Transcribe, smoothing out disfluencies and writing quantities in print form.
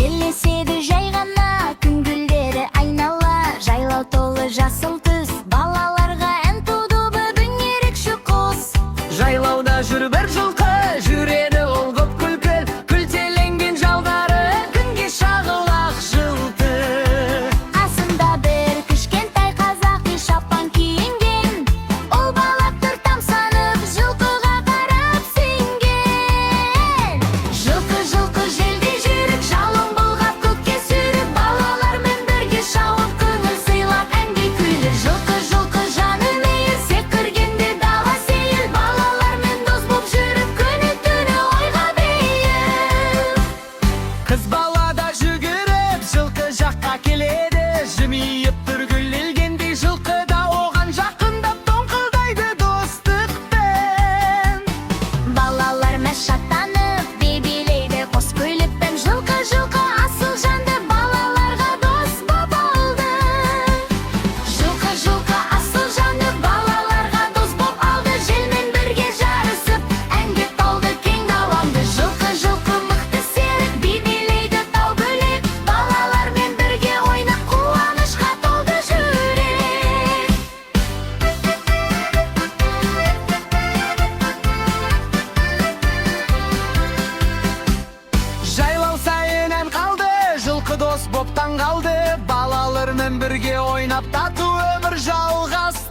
Жел еседі жай ғана, күн гүлдері айнала. Жайлау толы жасыл түс, балаларға ән туды бүгін ерекше құс. Жайлауда жүр бір жылқы, жүреді ол көп күлкіл. Күлтеленген жалдары күнге шағылақ жылтыр. Қасында бір кішкентай қазақи шапан киінген. Ол бала тұр тамсанып, жылқыға қарап сенген. Жылқы, жылқы желдей жүйрік, жалын бұлғап көкке сүйрік. Балалармен бірге шауып, көңіл сыйлап әнге күйлі. Жылқы, жылқы жаны мейір, секіргенде дала сейіл. Балалармен дос боп жүріп, күні түні ойға бейіл. Қыз бала да жүгіріп жылқы жаққа келеді. Жымиып тұр гүлделгендей, жылқы да оған жақындап тоңқылдайды достықпен. Балалар мәз шаттанып, би билейді қос күліппен. Жылқы, жылқы асыл жанды, балаларға дос боп алды. Жылқы, жылқы асыл жанды, балаларға дос боп алды. Желмен бірге жарысып, әнге толды кең даламды. Жылқы, жылқы мықты серік, би билейді тау бөлек. Балалармен бірге ойнап, қуанышқа толды жүрек. Жайлау сайын ән қалды, жылқы дос боп таң қалды. Балалармен бірге ойнап, тату өмір жалғасты.